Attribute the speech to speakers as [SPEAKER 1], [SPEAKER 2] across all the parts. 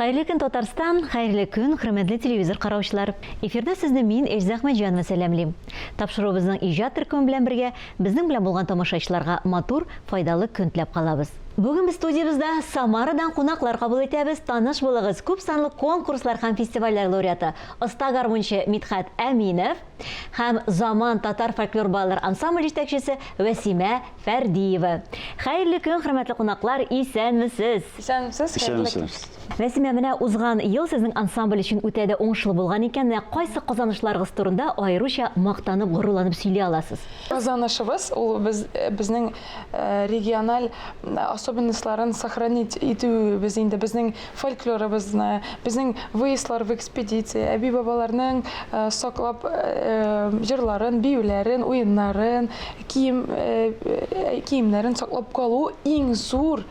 [SPEAKER 1] Хәерле көн, Татарстан! Хәерле көн, хөрмәтле телевизор караучылар! Эфирда сезне мин, Эльза Әхмәтҗанова сәламлим. Тапшыруыбызның иҗат төркеме белән бергә безнең белән булган тамашачыларга матур, файдалы көн теләп калабыз. Бүген без студиябездә Самарадан кунаклар кабул итәбез. Таныш булыгыз, күп санлы конкурслар һәм фестивальләр лауреаты, оста гармунчы Мидхәт Әминов һәм Заман татар фольклор балалар ансамбле җитәкчесе Вәсимә Фәрдиева. Хәерле көн, хөрмәтле кунаклар, исәнмесез!
[SPEAKER 2] Исәнмесез, хәерле көн.
[SPEAKER 1] Вәсимә, менә узган ел сезнең ансамбль өчен үтә дә уңышлы булган икән. Менә кайсы казанышларыгыз турында аеруча мактанып, горурланып сөйли аласыз?
[SPEAKER 2] Казанышыбыз ул без безнең региональ особенностьларын сохранить итүебез инде, безнең фольклорыбызны, безнең выездлар в экспедиция, әби-бабаларның саклап җырларын, биюләрен, уеннарын, кием киемнәрен саклап калу иң зур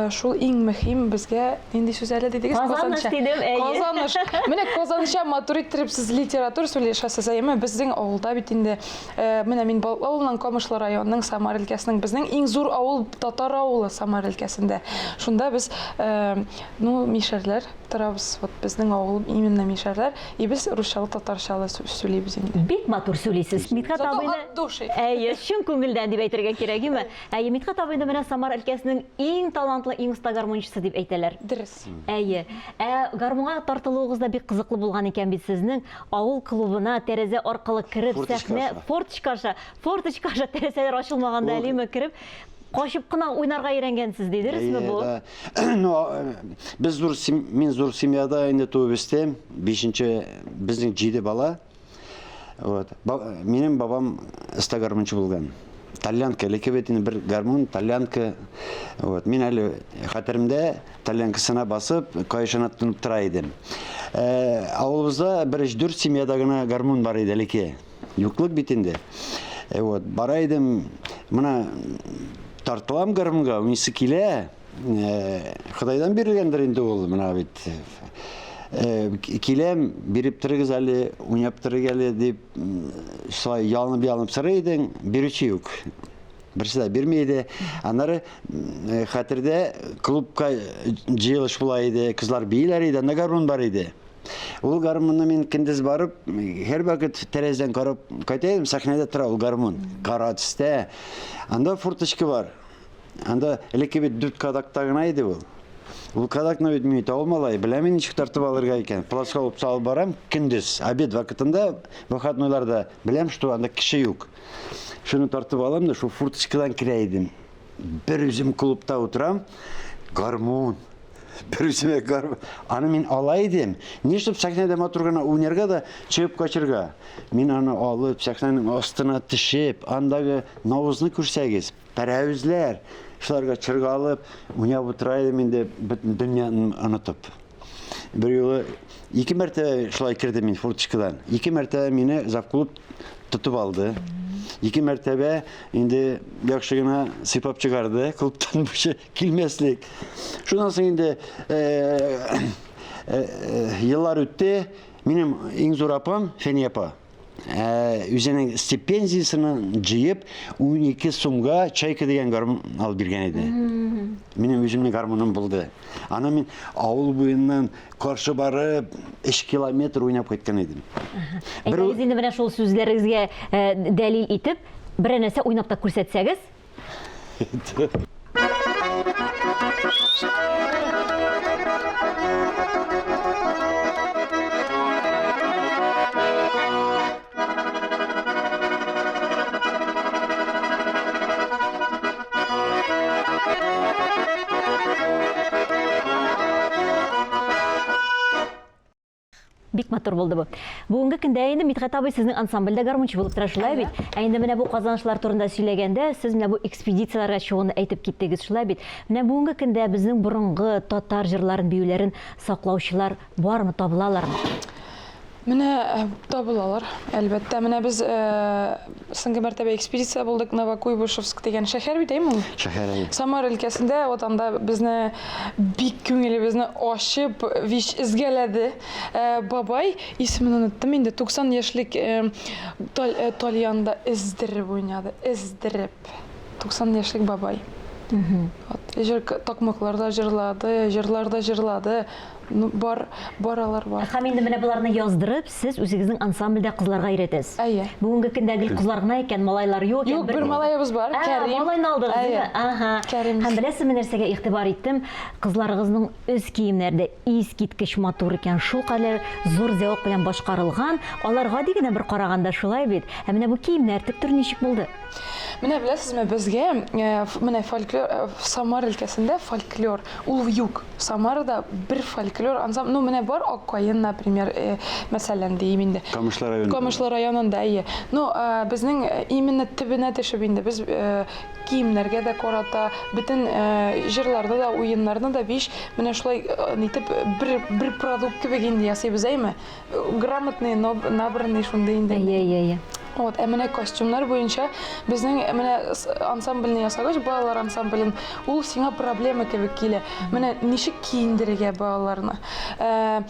[SPEAKER 2] шул иң мөһим безгә нинди сүз әле дидегез?
[SPEAKER 1] Казаныш дидем, әйе.
[SPEAKER 2] Казаныш. Менә казанча матур иттереп сез литератур сөйләшәсез, әйеме? Безнең авылда бит инде, менә мин Балыклы авылыннан, Камышлы районының, Самар өлкәсенең, безнең иң зур авыл татар авылы Самар өлкәсендә. Шунда без, ну, мишәрләр торабыз. Вот безнең авыл именно мишәрләр. И без русчалы, татарчалы сөйлибез инде.
[SPEAKER 1] Бик матур сөйлисез. Мидхәт абыйны.
[SPEAKER 2] Зато от души.
[SPEAKER 1] Әйе, чын күңелдән дип әйтергә кирәк, име? Әйе, Мидхәт абыйны менә Самар өлкәсенең иң талантлы, иң оста гармунчысы дип әйтәләр.
[SPEAKER 2] Дөрес.
[SPEAKER 1] Әйе. Ә гармунга тартылуыгыз да бик кызыклы булган икән бит сезнең. Авыл клубына тәрәзә аркылы кереп, сәхнә, форточка аша, форточка аша тәрәзәләр ачылмаганда әлеме кереп, качып кына уйнарга өйрәнгәнсез ди, дөресме бу?
[SPEAKER 3] Да. Ну, без зур, мин зур семьяда инде туып үстем. Бишенче, безнең җиде бала. Вот. Минем бабам оста гармунчы булган. Тальянка, элекке бит инде бер гармун, тальянка. Вот. Мин әле хәтеремдә тальянкасына басып, каешына тотынып тора идем. Э, авылыбызда бер өч-дүрт семьяда гына гармун бар иде элекке. Юклык бит инде. Э, вот. Бара идем, менә тартылам гармунга, уйныйсы килә. Э, Ходайдан бирелгәндер инде ул, менә бит. Э, киләм, биреп торыгыз әле, уйнап торыйк әле дип, шулай ялынып-ялынып сорый идең, бирүче юк. Берсе дә бирми иде. Аннары э, хәтердә клубка җыелыш була иде, кызлар бииләр иде, анда гармун бар иде. Ул гармунны мин көндез барып, һәрвакыт тәрәзәдән карап кайта идем, сәхнәдә тора ул гармун. Кара төстә. Анда форточка бар. Анда элекке бит дүрт кадакта гына иде ул. Ул кадакны бит мин авыл малае, беләм мин ничек тартып алырга икән. Плацка алып салып барам, көндез, обед вакытында, выходнойларда беләм, что анда кеше юк. Шуны тартып алам да, шул форточкадан керә идем. Бер үзем клубта утырам, гармун. Бер үземә гармун. Аны мин ала идем. Нишләп сәхнәдә матур гына уйнарга да чыгып качырга. Мин аны алып, сәхнәнең астына төшеп, андагы навызны күрсәгез, Пәрәвезләр! Шуларга чыргалып, уйнап утыра идем инде, бөтен дөньяны онытып. Бер юлы ике мәртәбә шулай кердем мин форточкадан. Ике мәртәбә мине завклуб тотып алды. Ике мәртәбә инде яхшы гына сыйпап чыгарды клубтан больше килмәслек. Шуннан соң инде э, э, э, еллар үтте. Минем иң зур апам Фәния апа Ә, үзенең стипендиясен җыеп 12 сумга Чайка дигән гармун алып биргән иде. Минем үземнең гармуным булды. Аны мин авыл буеннан каршы барып 3 километр уйнап кайткан идем.
[SPEAKER 1] Бер Әйдәгез инде менә шул сүзләрегезгә э, дәлил итеп, берәр нәрсә уйнап та күрсәтсәгез. Бик матур булды бу. Бүгенге көндә инде Мидхәт абый сезнең ансамбльдә гармунчы булып тора, шулай бит? Ә инде менә бу казанышлар турында сөйләгәндә, сез менә бу экспедицияләргә чыгуны әйтеп киттегез, шулай бит? Менә бүгенге көндә безнең борынгы татар җырларын, биюләрен саклаучылар бармы, табылалармы?
[SPEAKER 2] Менә э, табылалар, әлбәттә. Менә без э, соңгы мәртәбә экспедиция булдык Новокуйбышевск дигән шәһәр бит, әйме ул?
[SPEAKER 3] Шәһәр, әйе.
[SPEAKER 2] Самара өлкәсендә, вот анда безне бик күңелебезне ачып, вич эзгәләде. Э, бабай, исемен оныттым инде, 90 яшьлек э, тал, э, тальянда эздереп уйнады, эздереп. 90 яшьлек бабай. Вот, җыр, такмаклар да җырлады, җырлар да җырлады. Ну, бар, бар алар бар.
[SPEAKER 1] Һәм инде менә боларны яздырып, сез үзегезнең ансамбльдә кызларга өйрәтәсез.
[SPEAKER 2] Әйе.
[SPEAKER 1] Бүгенге көндә гел кызлар гына икән, малайлар юк икән.
[SPEAKER 2] Юк, бер малаебыз бар,
[SPEAKER 1] Ә,
[SPEAKER 2] Кәрим.
[SPEAKER 1] малайны алдыгыз,
[SPEAKER 2] Әйе.
[SPEAKER 1] димме? Ага.
[SPEAKER 2] Кәрим.
[SPEAKER 1] Һәм беләсезме нәрсәгә игътибар иттем? Кызларыгызның өс киемнәре дә искиткеч матур икән, шулкадәр зур зәвык белән башкарылган. Алар гади генә бер караганда шулай бит. Ә менә бу киемнәр тектерү ничек булды?
[SPEAKER 2] Менә беләсезме, безгә э, менә фольклор э, Самар өлкәсендә фольклор ул юк. Самарада бер фольклор ансамбль, ну менә бар Аккаен, например, э, мәсәлән, диим инде.
[SPEAKER 3] Камышлы районында.
[SPEAKER 2] Камышлы районында, әйе. Ну, безнең именно төбенә төшеп инде без киемнәргә дә карата, бөтен җырларны да, уеннарны да биш менә шулай нитеп бер бер продукт кебек инде ясыйбыз, әйме? Грамотный, но набранный шундый инде.
[SPEAKER 1] Әйе, әйе, әйе.
[SPEAKER 2] Вот, ә менә костюмнар буенча безнең менә ансамбльне ясагач, балалар ансамблен, ул сиңа проблема кебек килә. Менә ничек киендерергә балаларны? Э,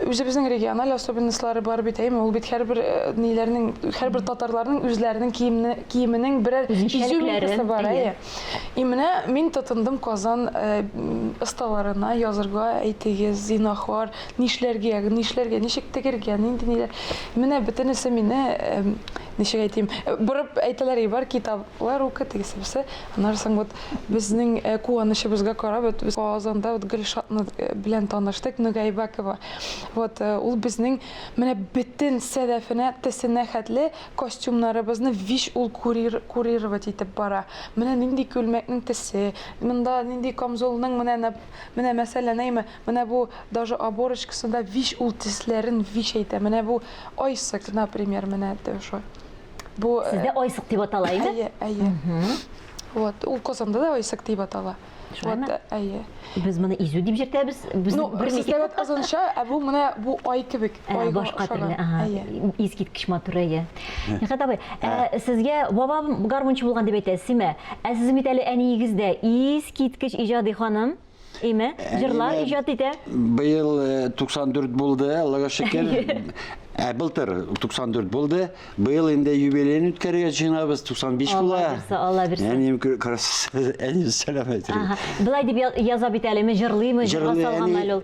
[SPEAKER 2] үзебезнең региональ особенностьлары бар бит, әйме? Ул бит һәрбер э, ниләрнең, һәрбер татарларның үзләренең киемне, киеменең берәр изюминкасы бар, әйе. И менә мин тотындым Казан э, осталарына язырга, әйтегез, зинахар, Нишләргә, нишләргә, ничек тегергә, нинди ниләр. Менә бөтенесе мине, ничек әйтим, борып әйтәләр, бар китаплар укы, тегесе берсе. Аннары соң вот безнең куанычыбызга карап, вот без Казанда вот Гөлшатны белән таныштык, Ногайбакова. Вот ул безнең менә бөтен сәдәфенә, төсенә хәтле костюмнарыбызны вич ул курировать итеп бара. Менә нинди күлмәкнең төсе, монда нинди камзолның менә менә мәсәлән, әйме, Менә бу даже оборочкасында вич ул төсләрен вич әйтә. Менә бу айсык, например, менә шо.
[SPEAKER 1] Бу э, Сездә айсык дип атала инде?
[SPEAKER 2] Әйе, әйе. Вот, ул Казанда да айсык дип атала.
[SPEAKER 1] Вот, әйе. Без моны изү дип йөртәбез.
[SPEAKER 2] Без ну, бер сездә бит озынча, ә бу менә бу ай кебек.
[SPEAKER 1] Ә, башка төрле, ага. Искиткеч матур, әйе. Нихәт абый, ә, сезгә бабам гармунчы булган дип әйтәсез, симе? Ә сезнең бит әле әниегез дә искиткеч иҗади ханым. Име? Җырлар иҗат итә?
[SPEAKER 3] Быел 94 э, булды, Аллага шөкер. Ә былтыр 94 булды. Быел инде юбилейны үткәрергә җыенабыз, 95 була.
[SPEAKER 1] Алла бирсә, Алла бирсә.
[SPEAKER 3] Әнием карасыз, әнием сәлам әйтергә.
[SPEAKER 1] Былай дип яза бит әле, җырлыймы, җырга салган әле ул.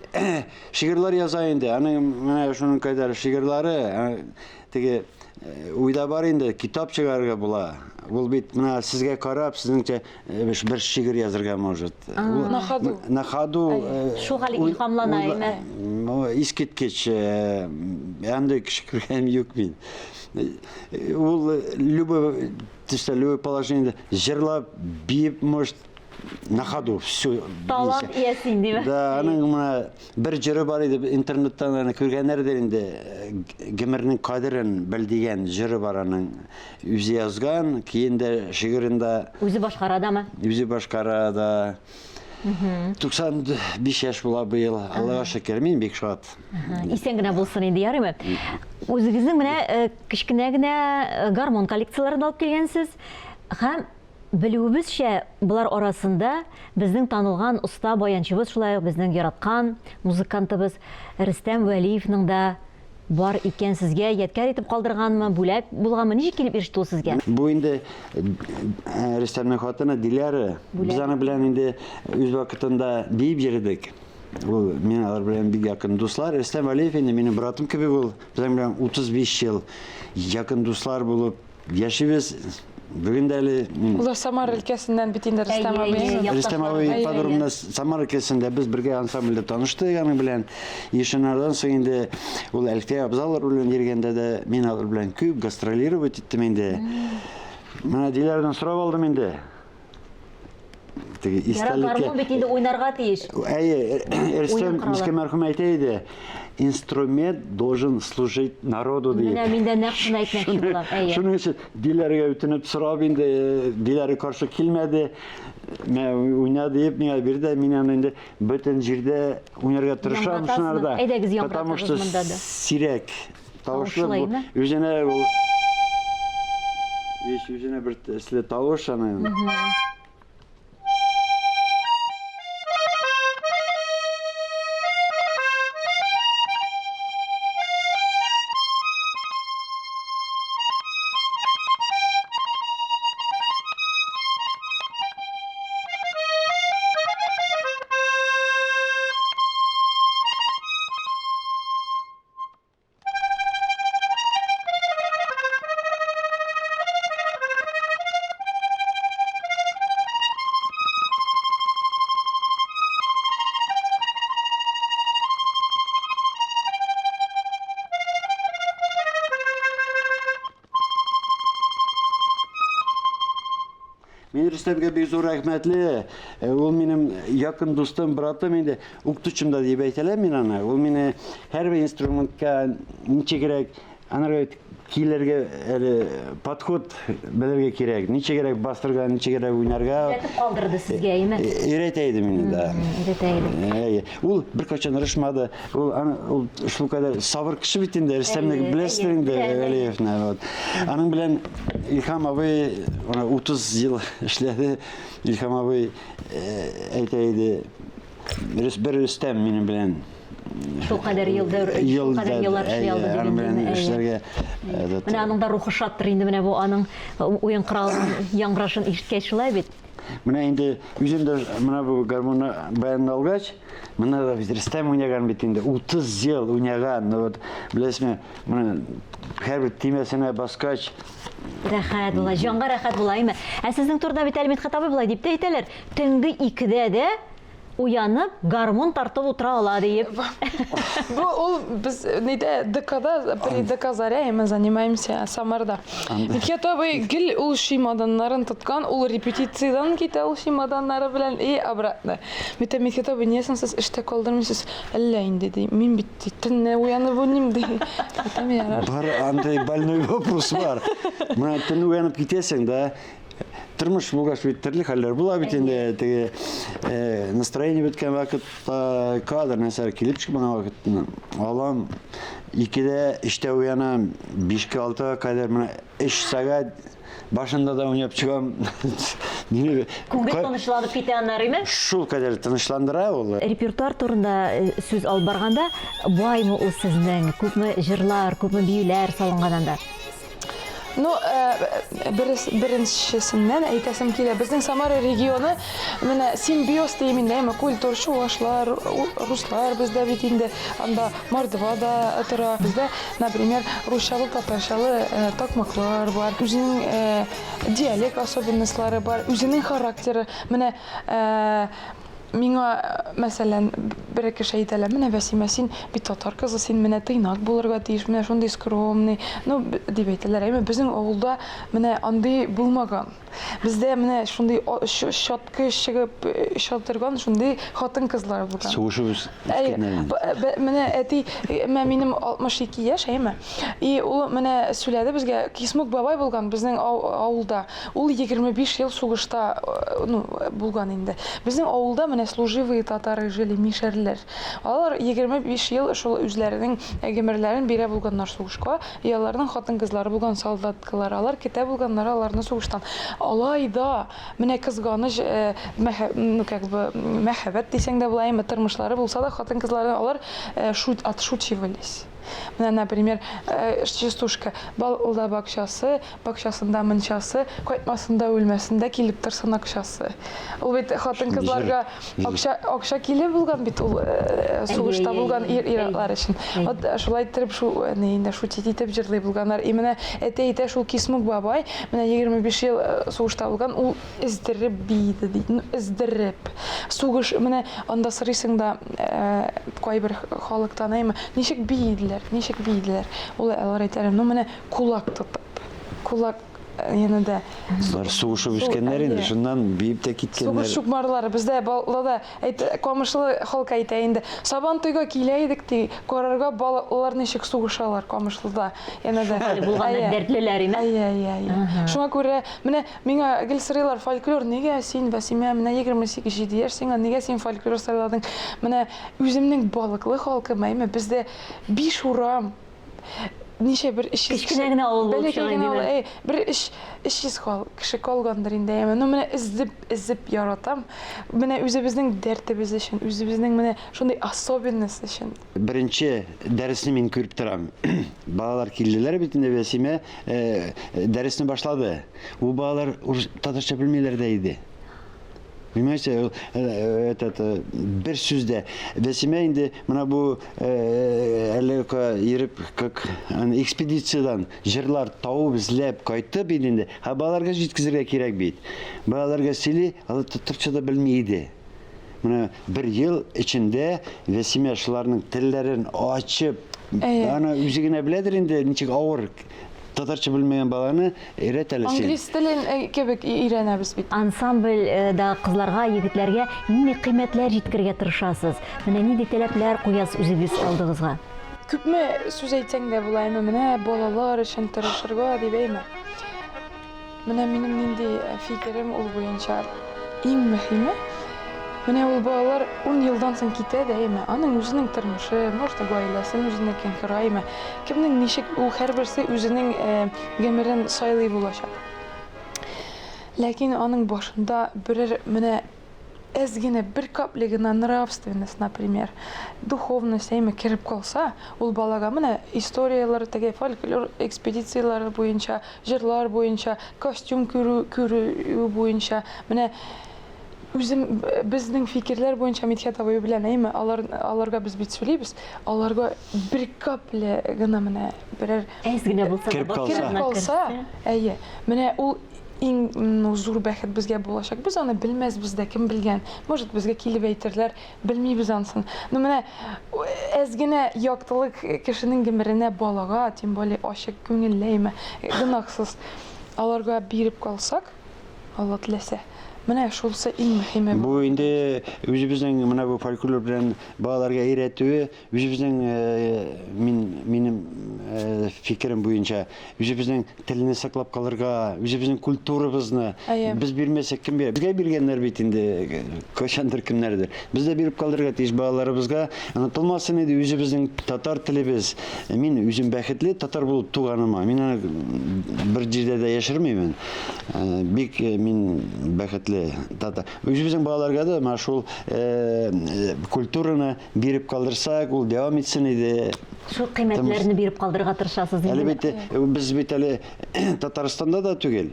[SPEAKER 3] Шигырьләр яза инде. Аның менә шуның кадәр шигырьләре, теге уйда бар инде, китап чыгарырга була. Ул бит менә сезгә карап, сезнеңчә бер шигырь язырга может.
[SPEAKER 2] На ходу.
[SPEAKER 3] На ходу.
[SPEAKER 1] Шул хәле илһамлана, әйме?
[SPEAKER 3] Искиткеч, андый кеше күргәнем юк мин. Ул любой төстә, любой положениедә җырлап, биеп может, на ходу все.
[SPEAKER 1] Талант иясе инде.
[SPEAKER 3] Да, аның менә бер җыры бар иде, интернеттан аны күргәннәрдер инде. Гомернең кадерен бел дигән җыры бар аның. Үзе язган, кейін дә шигырен дә.
[SPEAKER 1] Үзе башкара дамы?
[SPEAKER 3] Үзе башкара да. 95 яшь була быел. Аллага шөкер, мин бик шат.
[SPEAKER 1] Исән генә булсын инде, ярыймы? Үзегезнең менә э, кечкенә генә э, гармон коллекцияләрен алып килгәнсез. Һәм Белүебезчә, болар арасында безнең танылган оста баянчыбыз, шулай ук безнең яраткан музыкантыбыз Рөстәм Вәлиевның да бар икән. Сезгә ядкәр итеп калдырганмы, бүләк булганмы? Ничек килеп иреште ул сезгә?
[SPEAKER 3] Бу инде Рөстәмнең хатыны Диляра. Без аның белән инде үз вакытында биеп йөрдек. Ул мин алар белән бик якын дуслар. Рөстәм Вәлиев инде минем братым кебек ул. Без аның белән 35 ел якын дуслар булып Яшибез. Бүген дә әле
[SPEAKER 2] Улар Самара өлкәсеннән бит инде Рөстәм
[SPEAKER 1] абый.
[SPEAKER 3] Рөстәм абый ипподромда Самара өлкәсендә без бергә ансамбльдә таныштык аның белән. Ешынардан соң инде ул Әлфия Абзалова белән йөргәндә дә мин алар белән күп гастролировать иттем инде. Менә Диләрдән сорап алдым инде.
[SPEAKER 1] Теге истәлеккә. Гармун бит инде уйнарга тиеш.
[SPEAKER 3] Әйе, Рөстәм Мискә мәрхүм әйтә иде, инструмент должен служить народу ди.
[SPEAKER 1] Менә мин дә нәкъ шуны әйтмәкче булам.
[SPEAKER 3] Әйе. Шуның өчен Диләргә үтенеп сорап инде, Диләре каршы килмәде. Мә уйна диеп миңа бирде, мин аны инде бөтен җирдә уйнарга тырышам шунарда.
[SPEAKER 1] Әйдәгез яңгыратыгыз монда да.
[SPEAKER 3] Сирәк тавышлы бу. Үзенә ул үзенә бер төсле тавыш аның. Мин Рөстәмгә бик зур рәхмәтле. Э, ул минем якын дустым, братым инде, укытучым да дип әйтәләр мин аны. Ул мине һәрбер инструментка ничегрәк анарга килергә әле подход белергә кирәк. Ничегрәк бастырга, ничегрәк уйнарга.
[SPEAKER 1] Өйрәтеп калдырды сезгә, әйеме?
[SPEAKER 3] Э, өйрәтә иде мине, да.
[SPEAKER 1] Өйрәтә иде.
[SPEAKER 3] Әйе. Ул беркайчан ырышмады. Ул аны ул шулкадәр сабыр кеше бит инде, Рөстәмне беләсездер инде, Галиевны. Вот. Аның белән Илһам абый менә 30 ел эшләде. Илһам абый э, әйтә иде, бер Рөстәм минем белән
[SPEAKER 1] Шул кадәр елда, шул кадәр еллар эшли алды
[SPEAKER 3] дигән белән эшләргә.
[SPEAKER 1] Менә аның да рухы шаттыр инде менә бу аның уен коралының яңгырашын ишеткәч шулай бит.
[SPEAKER 3] Менә инде үзем дә менә бу гармунны баянны алгач, менә дә бит Рөстәм уйнаган бит инде 30 ел уйнаган. Ну вот, беләсезме, менә һәрбер төймәсенә баскач
[SPEAKER 1] рәхәт була, җанга рәхәт була, әйме? Ә сезнең турыда бит әле Мидхәт абый болай дип тә әйтәләр. Төнге икедә дә уянып, гармун тартып утыра ала диеп.
[SPEAKER 2] Бу ул без нидә ДКда, при ДК Заря мы занимаемся Самарда. Мидхәт абый гел ул чемоданнарын тоткан, ул репетициядән китә ул чемоданнары белән и обратно. Мин Мидхәт абый, нигә соң сез эштә калдырмыйсыз? Әллә инде ди, мин бит ди, төнлә уянып уйныйм ди. Әйтәм, ярар.
[SPEAKER 3] Бар андый больной вопрос бар. Менә төнлә уянып китәсең да, Тормыш булгач бит төрле хәлләр була бит инде теге э, настроение беткән вакытта кадр нәрсәләр килеп чыкмаган вакытны алам икедә өчтә уянам бишкә алтыга кадәр менә өч сәгать башында да уйнап чыгам
[SPEAKER 1] Мине Күңел тынычланып китә аннары, име?
[SPEAKER 3] Шул кадәр тынычландыра ул.
[SPEAKER 1] Репертуар турында э, сүз алып барганда, баймы ул сезнең? Күпме җырлар, күпме биюләр салынган анда?
[SPEAKER 2] Ну, э, беренчесеннән әйтәсем килә. Безнең Самара регионы менә симбиоз дим инде, әмма культур чувашлар, руслар бездә бит инде анда мордва да тора. Бездә, например, русчалы, татарчалы э, такмаклар бар, үзенең э, диалект особенностьлары бар, үзенең характеры. Менә Миңа, мәсәлән, бер кеше әйтәләр, менә Вәсимә, син бит татар кызы, син менә тыйнак булырга тиеш, менә шундый скромный, ну, дип әйтәләр. Әмма безнең авылда менә андый булмаган. Бездә менә шундый чаткы чыгып оча торган шундый хатын-кызлар булган.
[SPEAKER 3] Сугышып үскәннәр.
[SPEAKER 2] Менә әти, менә минем 62 яшь, әйеме? И ул менә сөйләде безгә, Кисмук бабай булган безнең авылда. Ул 25 ел сугышта ну, булган инде. Безнең авылда менә служивые татары жили, мишәрләр. Алар 25 ел шул үзләренең гомерләрен бирә булганнар сугышка. И аларның хатын-кызлары булган солдаткалар. Алар китә булганнар аларны сугыштан. Алай да менә кызганыч, ну, как бы, мәхәббәт дисәң дә була, әмма тормышлары булса да хатын-кызлары алар шут, отшучивались. Менә, например, частушка. Балда бакчасы, бакчасында мунчасы, кайтмасында үлмәсендә килеп торсын акчасы. Ул бит хатын-кызларга акча акча килеп булган бит ул сугышта булган ир ир-атлар өчен. Вот шулай иттереп шу ни инде шутить итеп җырлый булганнар. И менә әйтә әйтә шул Кисмук бабай, менә 25 ел сугышта булган, ул Эздереп биеде ди. Ну, эздереп. Сугыш, менә анда сорыйсың да, э, кайбер халыктан, әйме, ничек биеделәр, ничек биеделәр? Ул алар әйтәләр, ну менә кулак тотып. Кулак э, янә дә.
[SPEAKER 3] Алар сугышып үскәннәр инде, шуннан биеп тә киткәннәр.
[SPEAKER 2] Сугыш чукмарлары бездә балада әйт, Камышлы халкы әйтә инде. Сабан туйга килә идек ди, карарга балалар ничек сугышалар Камышлыда. Янә дә.
[SPEAKER 1] Булганнар дәртлеләр име?
[SPEAKER 2] Әйе, әйе, әйе. Шуңа күрә менә Миңа гел сорыйлар, фольклор, нигә син, Вәсимә, менә 28 яшь сиңа, нигә син фольклор сайладың? Менә үземнең Балыклы халкым, әйме, бездә биш урам, ничә бер 300
[SPEAKER 1] Кечкенә генә авыл булып чыга инде.
[SPEAKER 2] Әй, бер 300 хал, кеше калгандыр инде, әйме. Ну, менә эзлеп, эзлеп яратам. Менә үзебезнең дәртебез өчен, үзебезнең менә шундый особенность өчен.
[SPEAKER 3] Беренче дәресне мин күреп торам. Балалар килделәр бит инде, Вәсимә э, дәресне башлады. Ул балалар татарча белмиләр дә иде. Понимаете, э, э, этот, бер сүз дә. Вәсимә инде менә бу әллә йөреп, как экспедициядән җырлар табып эзләп кайтып иде инде. Ә балаларга җиткезергә кирәк бит. Балаларга сөйли, алар татарча да белми иде. Менә бер ел эчендә Вәсимә шуларның телләрен ачып, аны үзе генә беләдер инде, ничек авыр. Татарча белмәгән баланы өйрәт әле син.
[SPEAKER 2] Англис телен э, кебек өйрәнәбез бит.
[SPEAKER 1] Ансамбльдә кызларга, егетләргә нинди кыйммәтләр җиткерергә тырышасыз? Менә нинди таләпләр куясыз үзегез алдыгызга?
[SPEAKER 2] Күпме сүз әйтсәң дә була, әмма менә балалар өчен тырышырга дип әйме. Менә минем нинди фикерем ул буенча. Иң мөһиме, менә ул балалар ун елдан соң китә дә, әйме, аның үзенең тормышы, может, гаиләсен үзенекен кора, әйме. Кемнең ничек, ул һәрберсе үзенең гомерен сайлый булачак. Ләкин аның башында берәр менә әз генә, бер капля гына нравственность, например, духовность, әйме, кереп калса, ул балага менә историяләр, теге фольклор экспедицияләре буенча, җырлар буенча, костюм күрү, күрү буенча, менә үзем безнең фикерләр буенча Мидхәт абый белән, әйме, алар, аларга без бит сөйлибез, аларга бер капля гына менә берәр
[SPEAKER 1] Әз генә булса да
[SPEAKER 3] Кереп калса.
[SPEAKER 2] Кереп калса, әйе, менә ул Иң ну, зур бәхет безгә булачак. Без аны белмәсбез дә, кем белгән. Может, безгә килеп әйтерләр, белмибез ансын. Ну менә әз генә яктылык кешенең гомеренә балага, тем более ачык күңелле, гөнаһсыз аларга биреп калсак, Алла теләсә. Менә шулсы иң мөһиме.
[SPEAKER 3] Бу инде үзебезнең менә бу фольклор белән балаларга өйрәтүе Үзебезнең мин минем фикерем буенча үзебезнең телне саклап калырга, үзебезнең культурабызны без бирмәсәк кем бирә? Безгә биргәннәр бит инде кайчандыр кемнәрдер. Без дә биреп калырга тиеш балаларыбызга. Онытылмасын иде үзебезнең татар телебез. Мин үзем бәхетле татар булып туганыма. Мин аны бер җирдә дә яшермимен. Бик мин бәхетле татар. Үзебезнең балаларга да менә шул культураны Биреп калдырсак, ул дәвам итсен иде.
[SPEAKER 1] Шул кыйммәтләрне биреп калдырырга тырышасыз инде.
[SPEAKER 3] Әле бит без бит әле Татарстанда да түгел,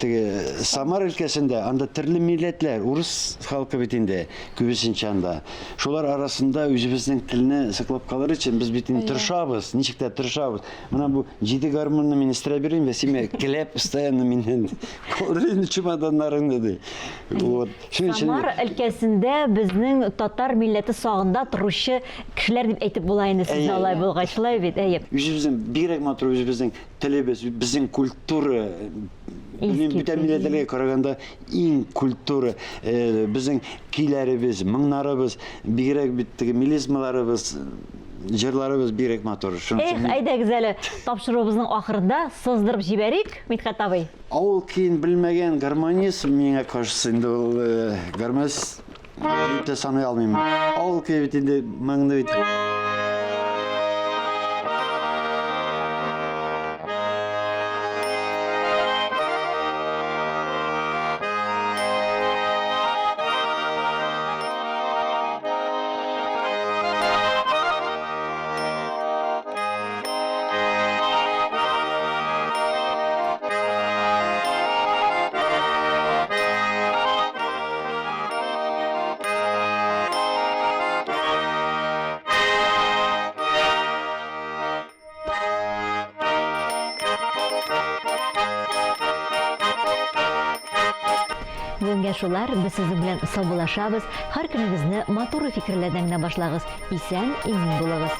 [SPEAKER 3] теге Самар өлкәсендә, анда төрле милләтләр, урыс халкы бит инде күбесенчә анда. Шулар арасында үзебезнең телне саклап калыр өчен без бит инде тырышабыз, ничек тә тырышабыз. Менә бу җиде гармунны мин өстерәп йөрим, Вәсимә келәп постоянно миннән калдыр инде чемоданнарыңны ди. Вот.
[SPEAKER 1] Самар өлкәсендә безнең татар милләте сагында торучы кешеләр дип әйтеп була инде сезне алай булгач, шулай бит, әйе.
[SPEAKER 3] Үзебезнең бигрәк матур үзебезнең телебез, безнең культура, белмим, бүтән милләтләргә караганда иң культура, э, безнең көйләребез, моңнарыбыз, бигрәк бит теге мелизмаларыбыз, җырларыбыз бигрәк матур.
[SPEAKER 1] Эх, әйдәгез әле тапшыруыбызның ахырында сыздырып җибәрик, Мидхәт абый.
[SPEAKER 3] Авыл көен белмәгән гармонист, миңа кажется, инде ул э, гармонист дип тә саный алмыйм. Авыл көе бит инде моңны бит.
[SPEAKER 1] Бүгенгә шулар, без сезнең белән саубуллашабыз. Һәр көнегезне матур фикерләрдән генә башлагыз. Исән, имин булыгыз.